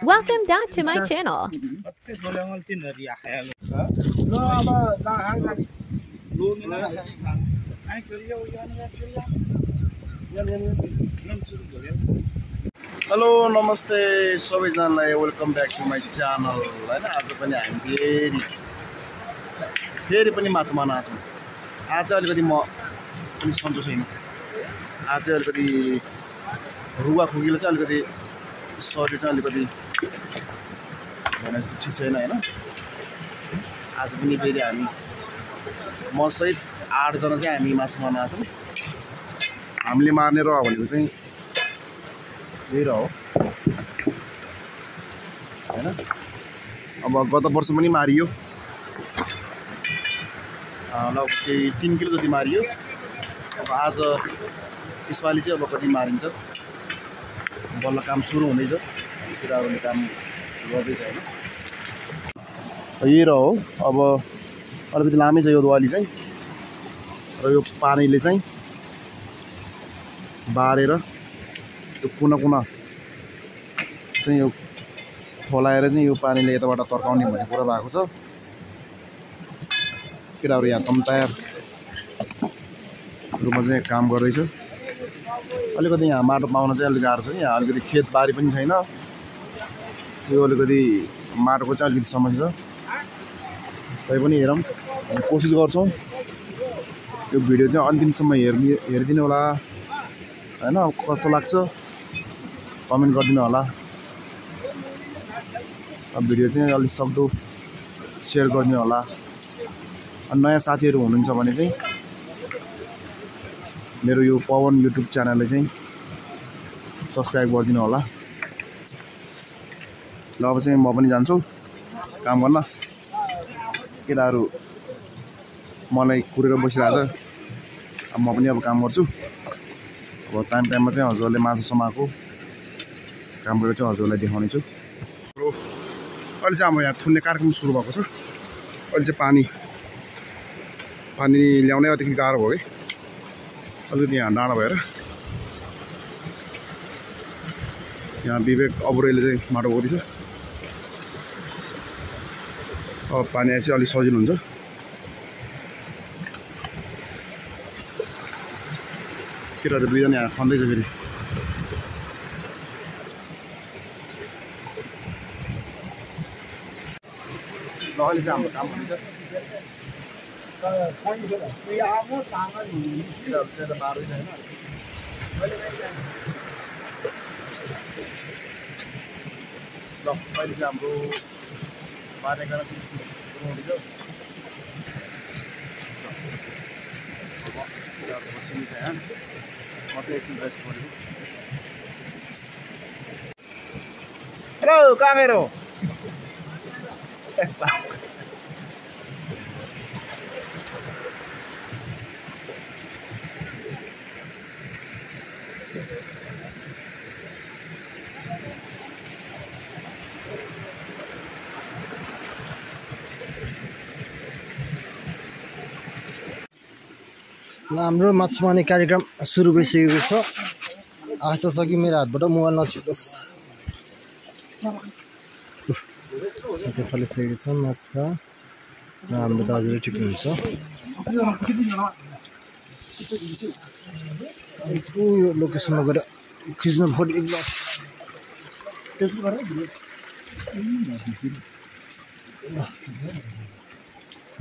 Welcome back to my channel. Hello नमस्ते सबैजनालाई welcome back to my channel हैन आज पनि हामी फेरि पनि माछा मार्न आछौँ। आज अलिकति म पनि सन्चो छैन। आज अलिकति रुवा खुकीले चाहिँ अलिकति शरीर चाहिँ अलिकति भने जस्तो ठिक छैन हैन। आज पनि फेरि हामी म सहित 8 जना चाहिँ हामी माछा मार्न आछौँ। हामीले मार्ने रह भनेको चाहिँ यही रह हो हैन। अब गत वर्ष पनि मारियो लगभग 3 किलो जति मारियो। अब आज यसपालि चाहिँ अब कति मारिन्छ बल्ल काम सुरु हुँदैछ। केटाहरूले काम गर्दैछ हैन। यही रह हो। अब अलिकति लामै छ यो दुवाली चाहिँ र यो पानीले चाहिँ बारेर यो कुना कुना चाहिँ यो खोलाएर चाहिँ यो पानीले यताबाट तर्काउने भन्ने कुरा भएको छ। केटाहरू यहाँ कम तयार रूपमा चाहिँ काम गर्दैछ। अलिकति यहाँ माटो पाउन चाहिँ अलिक गाह्रो छ। यहाँ अलिकति खेतबारी पनि छैन। यो अलिकति माटोको चाहिँ अलिकति समस्या छ। तैपनि हेरौँ कोसिस गर्छौँ यो भिडियो चाहिँ अन्तिमसम्म हेरिदिनु होला हैन। कस्तो लाग्छ कमेन्ट गरिदिनु होला। अब भिडियो चाहिँ अलि सक्दो सेयर गरिदिनु होला। नयाँ साथीहरू हुनुहुन्छ भने चाहिँ मेरो यो पवन युट्युब च्यानलले चाहिँ सब्स्क्राइब गरिदिनु होला। ल अब चाहिँ म पनि जान्छु काम गर्न। केटाहरू मलाई कुरेर बसिरहेछ। अब म पनि अब काम गर्छु। अब टाइममा चाहिँ हजुरहरूले माछा समाएको काम गरेर चाहिँ हजुरहरूलाई देखाउने छु। अहिले चाहिँ हाम्रो यहाँ थुन्ने कार्यक्रम सुरु भएको छ। अहिले चाहिँ पानी ल्याउनै अलिकति गाह्रो भयो कि अलिकति यहाँ डाँडा भएर यहाँ विवेक अबुरेले चाहिँ माटो बोक्दैछ। अब पानी आए चाहिँ अलिक सजिलो हुन्छ। केटाहरू दुईजना यहाँ खन्दैछ फेरि। ल अहिले चाहिँ हाम्रो काम हुँदैछ। ल अहिले चाहिँ हाम्रो 12-11 हुँदैछ। हेलो कहाँ गएर हो? हाम्रो माछा मार्ने कार्यक्रम सुरु भइसकेको छ। आशा छ कि मेरो हातबाट मोबाइल नछुटोस्। फलिसकेको छ माछा र हाम्रो दाजुले टिप्नुहुन्छ। यो लोकेसनमा गएर खिच्न फोटो एकबार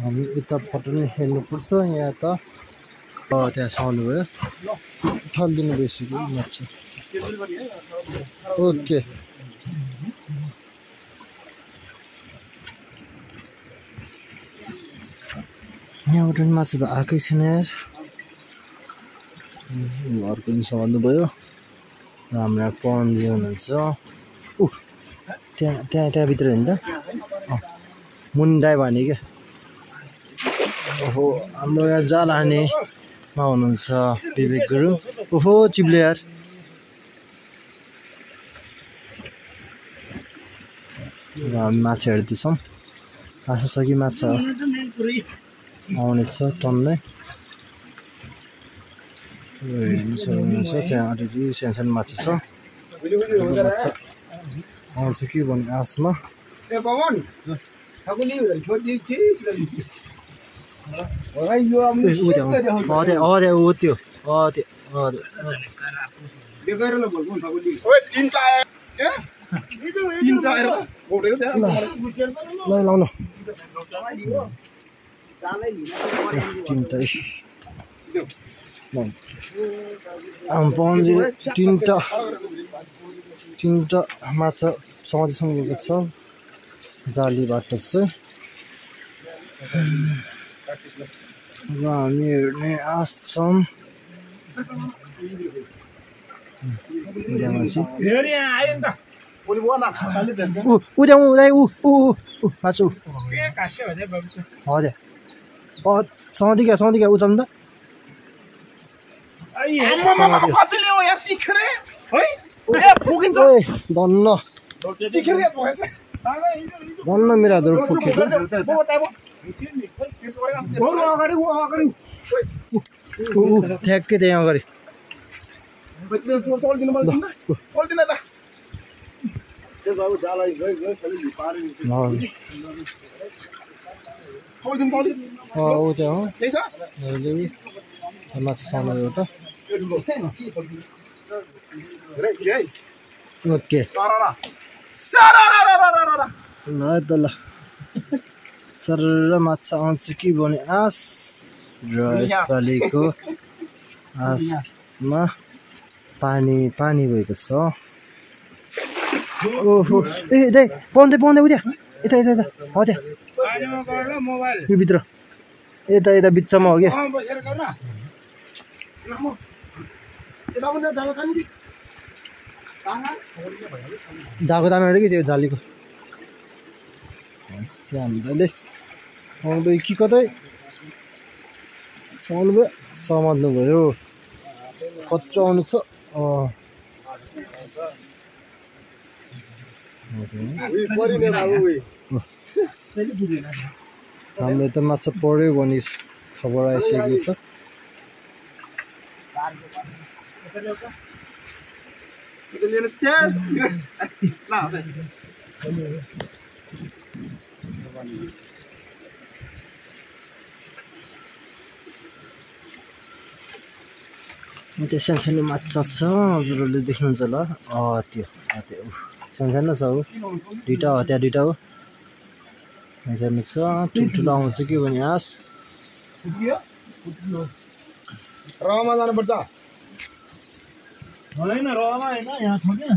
हामी यता फोटो नै हेर्नुपर्छ। यहाँ त त्यहाँ साउन्ड भयो फालिदिनु बेसिकली माछा। ओके यहाँबाट पनि माछा त आएकै छैन यार। घरको पनि सघाल्नु भयो। र हाम्रो पवनजी हुनुहुन्छ त्यहाँभित्र होइन त मुन्डाइ भने क्या। ओहो हाम्रो यहाँ जाल हानेमा हुनुहुन्छ विवेक गुरुङ। ओहो चिप्ले यार। हामी माछा हेर्दैछौँ। आशा छ कि माछा आउनेछ टन्नै। हेर्नु सक्नुहुन्छ त्यहाँ अलिकति सानो सानो माछा छ। आउँछ कि भन्ने आशमा ए पवन थाकुली छोडी के ओइ यो अरे ऊ त्यो बेगैरले बोल्नु थाकुली ओइ तीनटा के तीनटा आएर बोलेको त्यहाँ ल लाउनु तीनटा पवनजी तीनटा माछा समातिसँग गएको छ जालीबाट चाहिँ र हामी हेर्ने आश छौँ मासु हजुर सौदी क्या उचाल्नु त धन्न मेरो हातहरू फुकेको ठ्याक्कै त्यहाँ अगाडि माछा सानो एउटा ओके ल त ल सर माछा आउँछ कि भने आश र यसपालिको आशमा पानी भएको छ ओहो ए दाइ पाउँदै उता यता हो त्यहाँ यो भित्र यता बिचमा हो क्या धागो तान्नु अरे कि त्यो जालीको त्यहाँ हामीले आउँदै कि कतै समात्नु भयो कच्चो आउनु छ हाम्रो त माछा पऱ्यो भने खबर आइसकेको छ त्यो सानो माछा छ हजुरहरूले देख्नुहुन्छ होला त्यो सानो छ हो दुईवटा हो त्यहाँ दुईवटा हो सानो छ ठुल्ठुलो आउँछ कि भने आश रमा जानुपर्छ होइन रमा होइन यहाँ छ क्या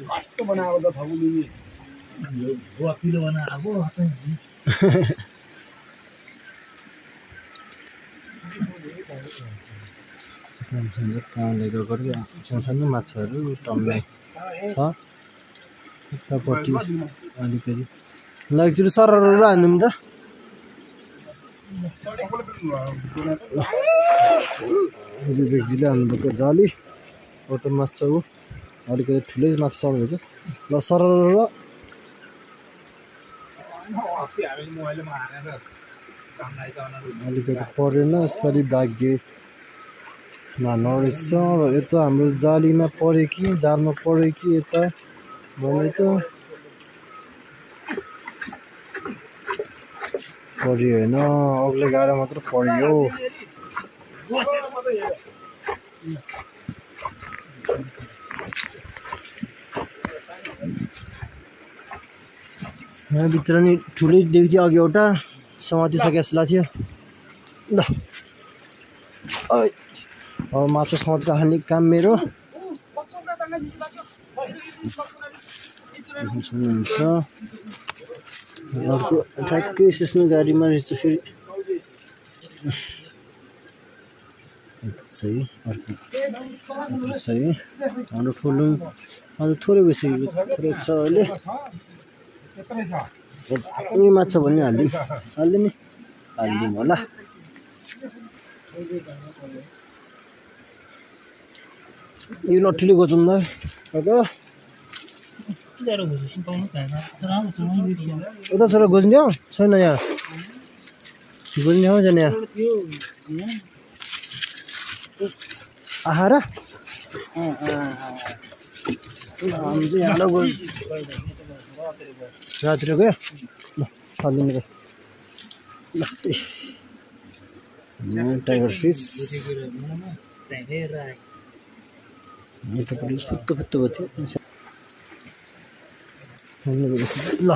कस्तो बनाएको त थाकुली बत्तीले बनाएको काँडले गएको सानो माछाहरू टम्ने छ उतापट्टि अलिकति ल एकचोटि सरर हाल्नु त विवेकजीले हाल्नुभएको जाली एउटा माछा हो अलिकति ठुलै माछा सक्नुहुन्छ ल सरर अलिकति परेन यसपालि भाग्य नरहेछ र यता हाम्रो जालीमा पऱ्यो कि जालमा पऱ्यो कि यता भने त पऱ्यो होइन अग्लो गाडा मात्र पऱ्यो यहाँभित्र नि ठुलै देख्थ्यो अघि एउटा समातिसके जस्तो लाग्थ्यो ल अब माछा समातेर हाल्ने काम मेरो हुन्छ अर्को ठ्याक्कै सिस्नो गाडीमा रहेछ फेरि अर्को हाम्रो फुलुङ अझ थोरै भइसकेको थोरै छ अहिले यही माछा भन्ने हालिदिउँ होला यो लट्ठीले गोचौँ ल उता छोरा गोज्ने हो छैन यहाँ गोज्ने हो जाने आहारा रातिर गयो ल फाल्दिनु ल टाइगर फिस फुत्तो भयो ल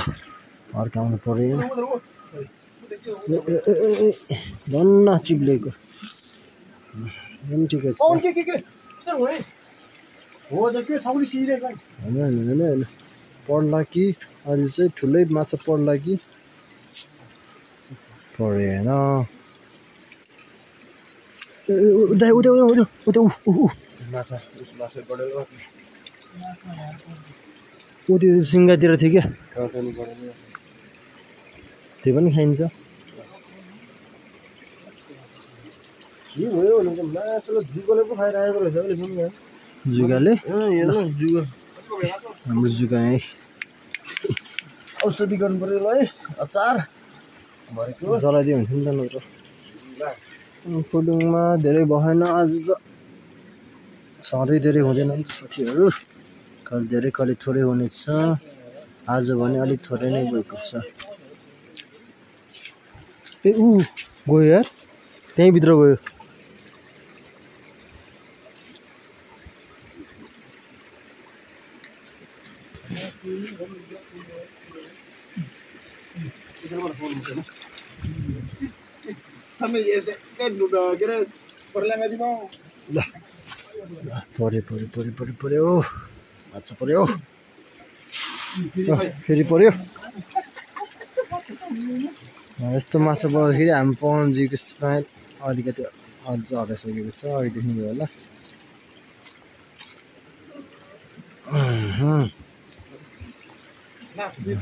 अर्काउनु पर्यो धन्न चिप्लेको ठिकै छ होइन पर्ला कि अहिले चाहिँ ठुलै माछा पर्ला कि परेन त्यो सिङ्गातिर थियो क्या त्यो पनि खाइन्छ जुगाले हाम्रो जुगा है औषधि गर्नु पर्यो ल है अचार जलाइदियो हुन्छ नि त नत्र फुलुङमा धेरै भएन आज सधैँ धेरै हुँदैन साथीहरू कहिले धेरै कहिले थोरै हुनेछ आज भने अलिक थोरै नै भएको छ ए गयो यार त्यहीँभित्र गयो पर्यो माछा पर्यो फेरि पर्यो यस्तो माछा पर्दाखेरि हामी पवनजीको स्माइल अलिकति अझ हराइसकेको छ अघि देख्नुभयो होला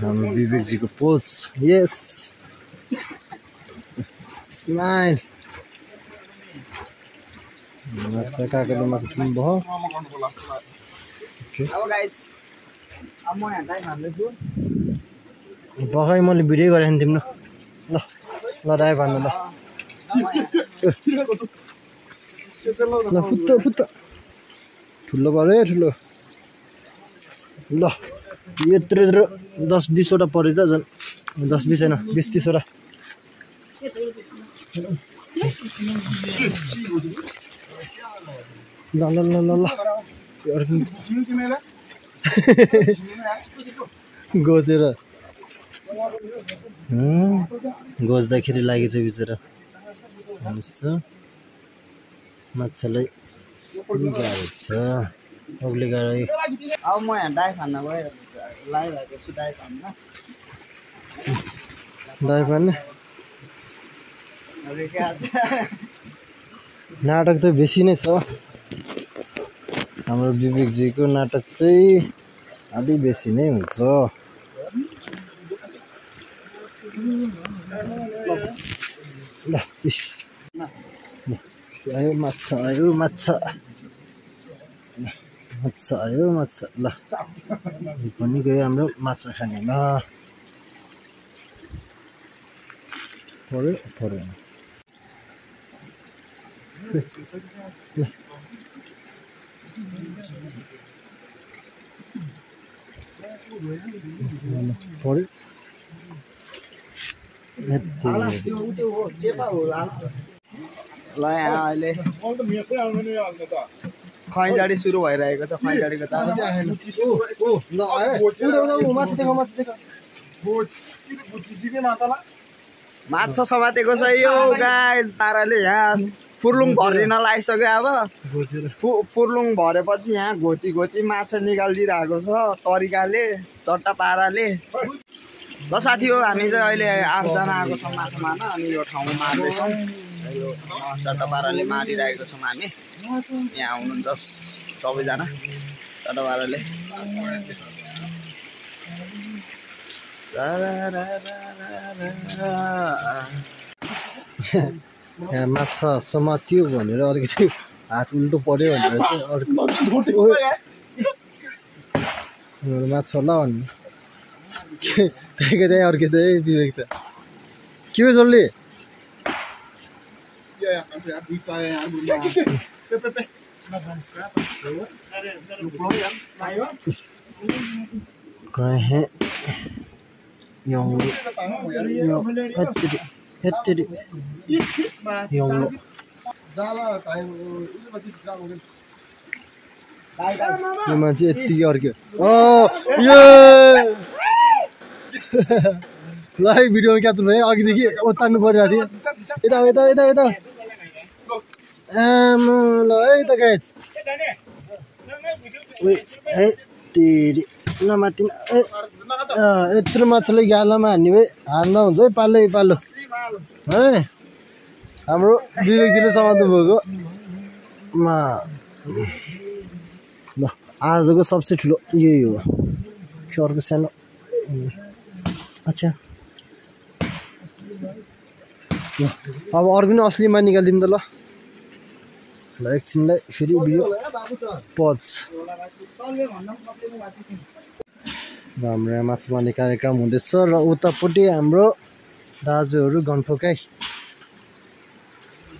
हाम्रो विवेकजीको पोज यस स्माइल माछा काकाले माछा ठुलो भयो भर्खरै मैले भिडियो गरेको थिएँ तिम्रो ल ल राई भन्नु ल ल फुत्त ठुलो पऱ्यो ठुलो ल यत्रो 10-20वटा पऱ्यो त झन् 10-20 होइन 20-30वटा ल ल ल ल ल गोजेर गोज्दाखेरि लागेछ बिचरा हेर्नुहोस् त माछालाई गाह्रो छ अग्ले गाह्रो अब म यहाँ दाइ खान गएर लागिरहेको छु दाइ खान्न दाइ पार्ने नाटक त बेसी नै छ हाम्रो विवेकजीको नाटक चाहिँ अलि बेसी नै हुन्छ ल आयो माछा आयो माछा आयो माछा ल पनि गयो हाम्रो माछा खानेमा पर्यो पर्यो ल यहाँ अहिले खैँजाडी सुरु भइरहेको छ खैँजाडीको माछा समातेको छ यो गाई ताराले यहाँ फुर्लुङ भरिन लागिसक्यो अब फुर्लुङ भरेपछि यहाँ घोची माछा निकालिदिइरहेको छ तरिकाले चट्टा पाराले ल साथी हो हामी चाहिँ अहिले 8 जना आएको छौँ माछा मार्न अनि यो ठाउँमा मार्दैछौँ यो चट्टा पाराले मारिरहेको छौँ हामी यहाँ हुनुहुन्छ सबैजना चट्टा पाराले यहाँ माछा समात्यो भनेर अलिकति हात उल्टो पर्यो भनेर चाहिँ अर्को माछ होला भन्नु त्यही अर्किँदै विवेक त के हो जसले यो मान्छे यत्तिकै अर्क्यो ल भिडियोमा क्याप्चर भयो अघिदेखि ओतान्नु परिरहेको थियो यता यता यता यता ल है त गाइज नमाथि यत्रो माछाले गालामा हान्ने भए हान्दा हुन्छ है पालो पालो है हाम्रो विवेकजीले समात्नु भएको ल आजको सबसे ठुलो यही हो अर्को सानो अच्छा ल अब अर्को पनि असलीमा निकालिदिउँ त ल एकछिनलाई फेरि भिडियो पज हाम्रो यहाँ माछा मार्ने कार्यक्रम हुँदैछ र उतापट्टि हाम्रो दाजुहरू गन्ठोकाई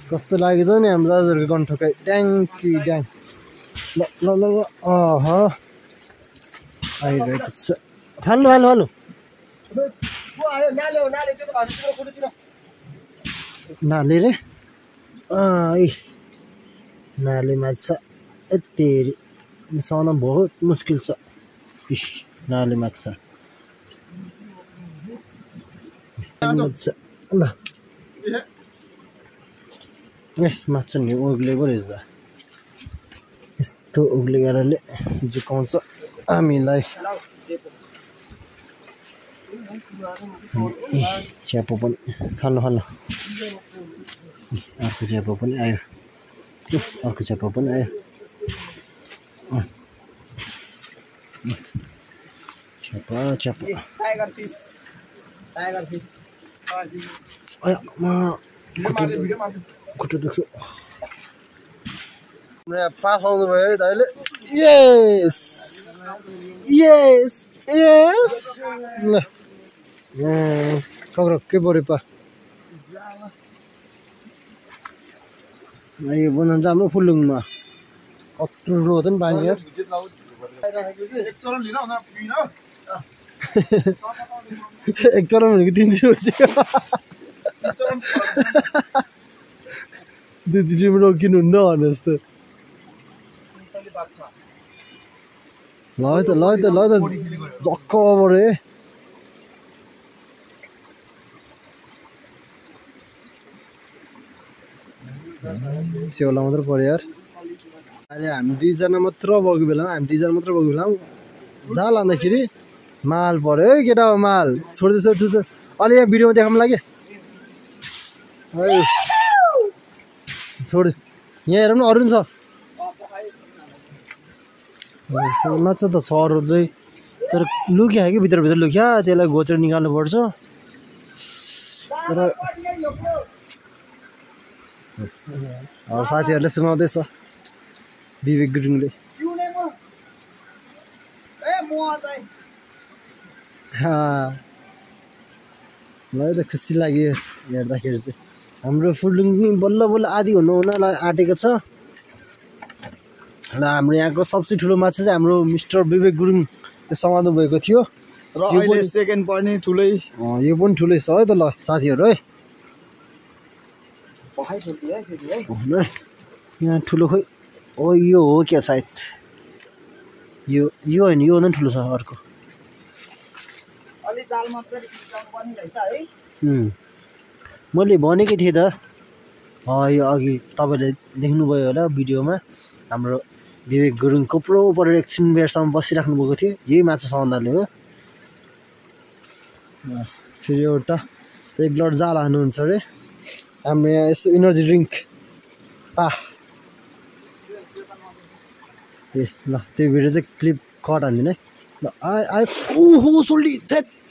कस्तो लाग्यो त नि हाम्रो दाजुहरूको गन्ठोकाई ट्याङ्की ड्याङ ल ल ल अह आइरहेको छ फाल्नु फाल्नु फाल्नु नाले रे नाले माछा यति निसाउन बहुत मुस्किल छ नाले माछा ल माछा नि उग्लेको रहेछ यस्तो उग्लेकोले झुकाउँछ हामीलाई च्यापो पनि खानु खानु अर्को च्यापो पनि आयो अर्को च्यापो पनि आयो च्यापा च्यापा टाइगर फिस खुट्टा दुख्यो पास आउनु भयो है त अहिले यस यस यस ल कक्रो के पऱ्यो पा यो बनाउनु चाहिँ हाम्रो फुलुङमा कत्रो ठुलो हो त नि पानी यार एक चरण भनेको 300 दुईचोटिमा रोकिनुहुन्न भने जस्तो ल त झक्क पऱ्यो सेउला मात्र पऱ्यो यार अहिले हामी दुईजना मात्र भएको बेलामा जाल हान्दाखेरि माल पऱ्यो है केटा माल छोड्दैछ अलि यहाँ भिडियोमा देखाउनु लाग्यो छोड यहाँ हेरौँ न अरू पनि छ माछा त छ अरू चाहिँ तर लुक्या कि भित्र लुक्या त्यसलाई घोचेर निकाल्नु पर्छ तर साथीहरूले सुनाउँदैछ विवेक गुरुङले मलाई त खुसी लाग्यो हेर्दाखेरि चाहिँ हाम्रो फुलुङ पनि बल्ल आदि हुन आँटेको छ र हाम्रो यहाँको सबसे ठुलो माछा चाहिँ हाम्रो मिस्टर विवेक गुरुङले समात्नु भएको थियो र अहिले सेकेन्ड पनि ठुलै यो पनि ठुलै छ है त ल साथीहरू है यहाँ ठुलो खोइ यो हो क्या सायद यो होइन यो नै ठुलो छ अर्को मैले भनेकै थिएँ त यो अघि तपाईँले देख्नुभयो होला भिडियोमा हाम्रो विवेक गुरुङ कोप्रो परेर एकछिन बेरसम्म बसिराख्नु भएको थियो यही माछा समात्नाले हो फेरि एउटा एक लट जाल हान्नुहुन्छ अरे हाम्रो यहाँ यसो इनर्जी ड्रिङ्क ए ल त्यो भिडियो चाहिँ क्लिप कट हान्दिनँ है ल ओहो सोल्डी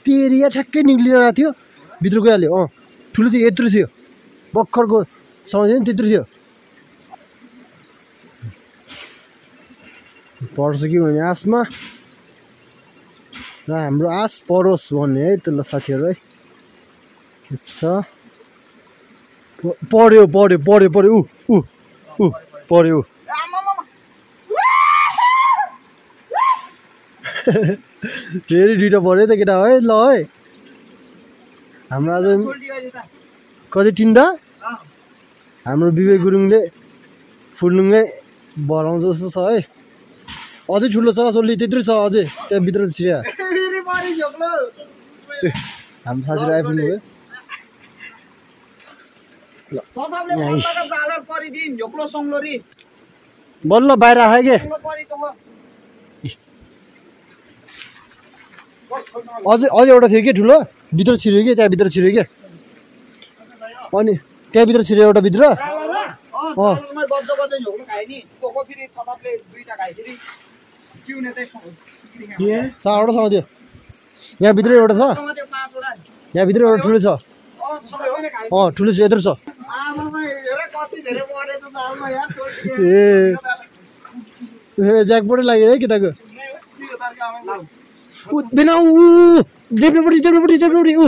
तेरिया ठ्याक्कै निक्लिरहेको थियो भित्र गइहाल्यो ठुलो थियो यत्रो थियो भर्खरको समाउँथ्यो नि त्यत्रो थियो पर्छ कि भने आसमा र हाम्रो आस परोस् भन्ने है त ल साथीहरू है छ पर्यो पर्यो पर्यो पर्यो ऊ ऊ ऊ पर्यो फेरि दुइटा पर्यो त केटा है ल है हाम्रो आज कति टिन्डा हाम्रो विवेक गुरुङले फुर्लुङै भराउँछ जस्तो छ है अझै ठुलो छ सोल्ली त्यत्रो छ अझै त्यहाँभित्र चिया हाम्रो साथीहरू आइपुग्नु भयो बल्ल बाहिर आयो के अझै अझै एउटा थियो कि ठुलो भित्र छिर्यो कि त्यहाँभित्र छिर्यो कि अनि त्यहाँभित्र छिर्यो एउटा भित्र चारवटासम्म थियो यहाँभित्र एउटा छ यहाँभित्र एउटा ठुलो छ ठुलो छ यत्रो छ ए ज्याकपटै लाग्यो है केटाको बिना देब्रेपट्टि देब्रेपट्टि देब्रेपट्टि ऊ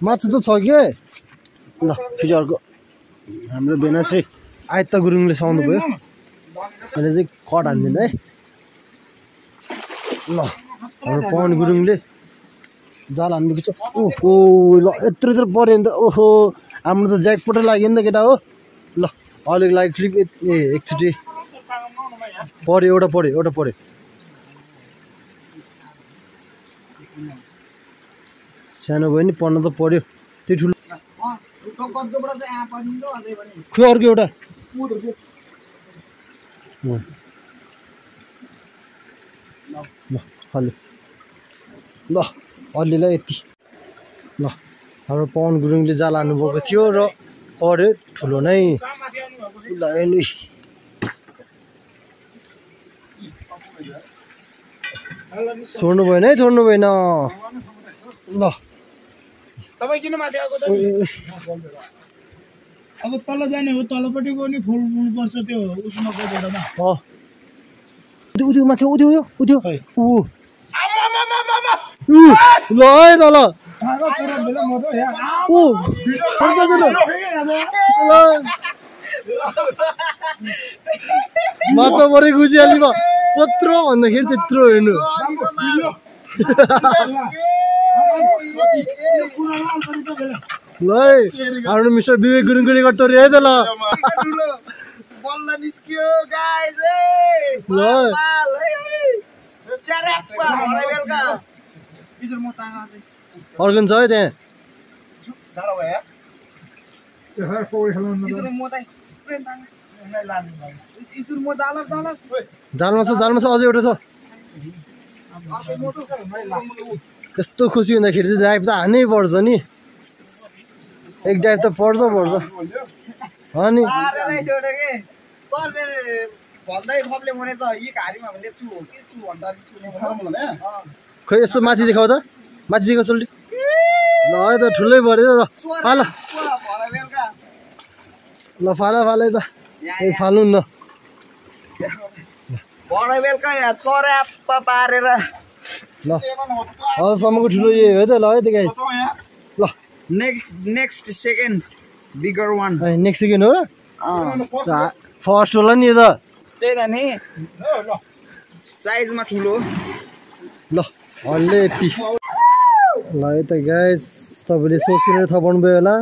माछा त छ कि ल फेरि अर्को हाम्रो बेनाश्री आयत्ता गुरुङले सुहाउनु भयो अहिले चाहिँ कट हान्दिनँ है ल हाम्रो पवन गुरुङले जाल हान्नुको छ ओहो ल यत्रो यत्रो पऱ्यो नि त ओहो हाम्रो त ज्याकपटै लाग्यो नि त केटा हो ल अलिक लाग्यो क्लिप ए एकचोटि पऱ्यो एउटा पऱ्यो एउटा पऱ्यो सानो भयो नि पढ्न त पऱ्यो त्यो ठुलो खै अर्को एउटा ल अलि ल अलिलाई यति ल हाम्रो पवन गुरुङले जाल हान्नुभएको थियो र पऱ्यो ठुलो नै ल छोड्नु भएन है छोड्नु भएन ल तपाईँ किन माथि आएको त अब तल जाने हो तलपट्टिको नि फुल पर्छ त्यो उसमा गोडमा उयो माथि उयो उयो ऊ ल है तल माछा परे गुजिहालीमा कत्रो भन्दाखेरि त्यत्रो हेर्नु ल है हाम्रो मिस्टर विवेक गुरुङको रेकर्ड तोड्यो है त ल अर्गन छ है त्यहाँ जालमा छ अझै एउटा छ यस्तो खुसी हुँदाखेरि चाहिँ ड्राइभ त हानै पर्छ नि एक ड्राइभ त पर्छ अनि खै यस्तो माथि देखाउ त माथि देखाउ सोल्टी ल है त ठुलै पऱ्यो त फाल ल फाल फालै त ए फाल्नु न पारेर ल अझसम्मको ठुलो यही हो त ल है त गाइस ल नेक्स्ट सेकेन्ड बिगर वान नेक्स्ट सेकेन्ड हो र फर्स्ट होला नि यो त त्यही त नि साइजमा ठुलो ल हल्ले यति ल है त गाइस तपाईँले सोचेर थपाउनु भयो होला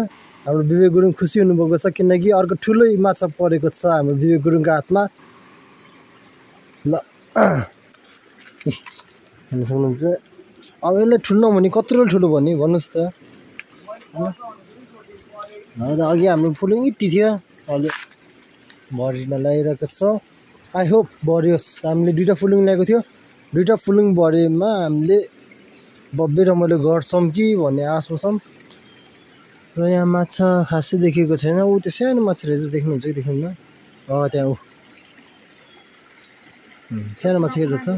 हाम्रो विवेक गुरुङ खुसी हुनुभएको छ किनकि अर्को ठुलै माछा परेको छ हाम्रो विवेक गुरुङको हातमा ल हेर्न सक्नुहुन्छ अब यसलाई ठुलो भने कत्रो ठुलो भन्ने भन्नुहोस् त अघि हाम्रो फुलुङ यति थियो अहिले भरिन लगाइरहेको छ आई होप भरियोस् हामीले दुईवटा फुलुङ ल्याएको थियो दुईवटा फुलुङ भरेमा हामीले भव्य रमाइलो गर्छौँ कि भन्ने आशमा छौँ र यहाँ माछा खासै देखेको छैन ऊ त्यो सानो माछा रहेछ देख्नुहुन्छ कि देख्नुहुन्न त्यहाँ ऊ सानो माछा के रहेछ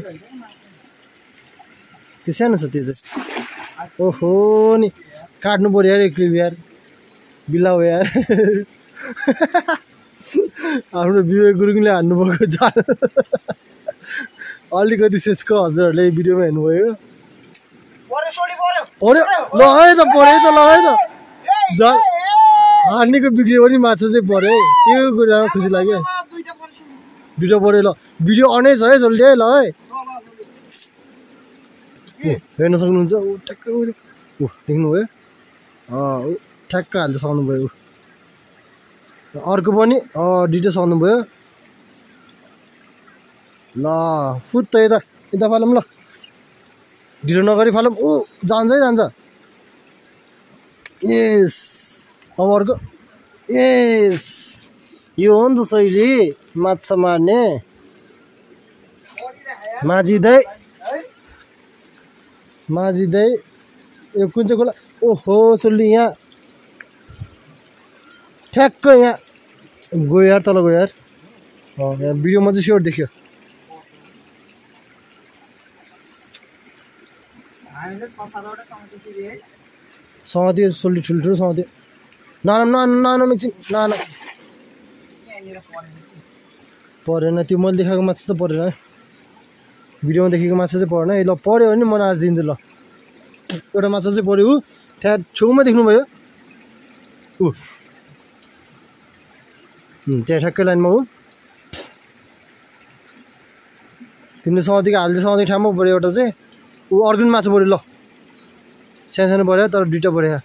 त्यो सानो छ त्यो चाहिँ ओहो नि काट्नु पर्यो यार एक क्लिप यार बिला हो यार आफ्नो विवेक गुरुङले हान्नुभएको जाल अलिकति सेसको हजुरहरूले भिडियोमा हेर्नुभयो पर्यो लगायो त लगायो त जाल हान्नेको बिग्रियो पनि माछा चाहिँ पर्यो है त्यो कुरामा खुसी लाग्यो दुइटा पर्यो ल भिडियो अनै छ है जल्दी है ल है हेर्न सक्नुहुन्छ ऊ ठ्याक्क ऊ देख्नुभयो ठ्याक्क हाल्दै सक्नुभयो अर्को पनि दुइटा सक्नुभयो ल फुत्त यता फालौँ ल ढिलो नगरी फालौँ ऊ जान्छ है जान्छ यस अब अर्को यस यो हो नि त शैली माछा मार्ने माझिँदै यो कुन चाहिँ खोला ओहो सोल्ली यहाँ ठ्याक्क यहाँ गयो यार तल गयो यार यहाँ भिडियोमा चाहिँ स्योर देख्यो समात्यो सोल्ली ठुल्ठुलो समात्यो नाना एकछिन नाना परेन त्यो मैले देखाएको माछा त परेन है भिडियोमा देखेको माछा चाहिँ परेन है ल पऱ्यो भने म आज दिन्छु ल एउटा माछा चाहिँ पऱ्यो ऊ त्यहाँ छेउमा देख्नुभयो ऊ त्यहाँ ठ्याक्कै लाइनमा ऊ तिमीले समातिको हाल्दै ठाउँमा पऱ्यो एउटा चाहिँ ऊ अर्को पनि माछा पऱ्यो ल सानो पऱ्यो तर दुइटा पऱ्यो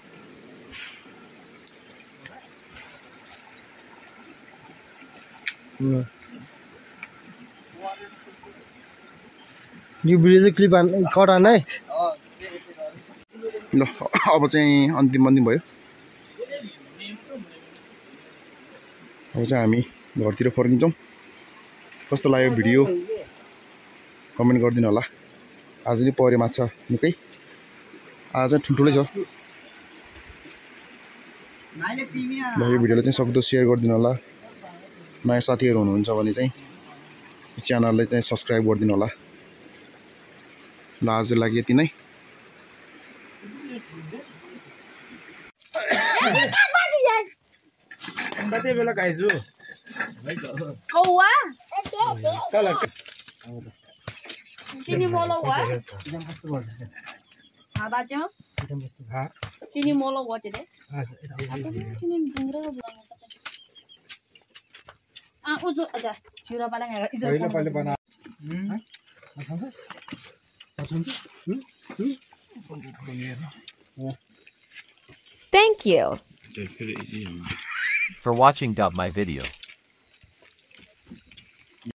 यो भिडियो चाहिँ क्लिप कट हान है ल अब चाहिँ अन्तिम भयो अब चाहिँ हामी घरतिर फर्किन्छौँ कस्तो लाग्यो भिडियो कमेन्ट गरिदिनु होला आज नि पर्यो माछा निकै आज चाहिँ ठुल्ठुलै छ ल यो भिडियोलाई चाहिँ सक्दो सेयर गरिदिनु होला नयाँ साथीहरू हुनुहुन्छ भने चाहिँ च्यानललाई चाहिँ सब्सक्राइब गरिदिनु होला ल आजको लागि यति नै कति बेला खाइछु कौवा चिनी मोलो हुआ हाँ बाजो चिनी मोलो हुआ तेरे उजो अच्छा छिरा वाला मेरा पहिले बना Thank you for watching my video.